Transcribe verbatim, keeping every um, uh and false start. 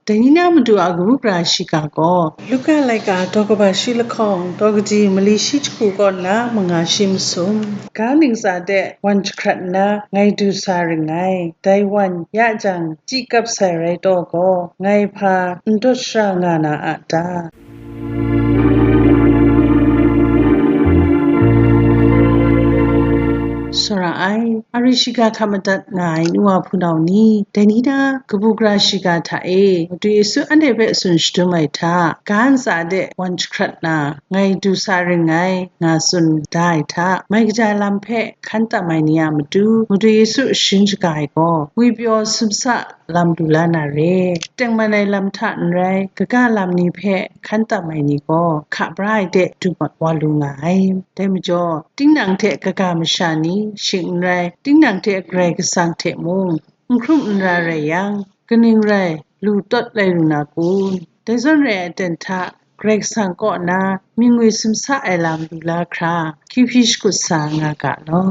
Dai ni na matu a kabu gara shiga gaw, Luka laika daw kaba shi lahkawng, daw kadi mali shi jahku kaw nna manga shi masum, ga ntsa de wan jahkrat nna ngai du sa ring ngai. Dai wan ya jang, chyi kap sai rai taw gaw, ngai hpa n dawt shara nga na a ta? Sara ai, a ri shiga hta madat nga ai nu wa hpunau ni, dai ni na kabu gara shiga hta e, Madu Yesu anhte hpe tsun shadum ai hta, ga ntsa de wan jahkrat na, ngai du sa ring ngai, nga tsun da ai hta, mai kaja lam hpe hkan tam ai ni a matu, Madu Yesu sharin shaga ai gaw, ngwipyaw sumsa lam lu la na re. Tengman ai lam hta n rai, kaga lam ni hpe hkan tam ai ni gaw, hka bra ai de du wa lu nga ai. Dai majaw, tinang hte kaga masha ni, shing n rai, tinang hte Karai Kasang hte mung n hkrum n ra rai yang, kaning rai lu tawt lai lu na kun? Dai zawn rai ai aten hta, Karai Kasang kaw na mying ngwi sumsa ai lam lu la hkra, hkyihpyi shakut sa nga ga law.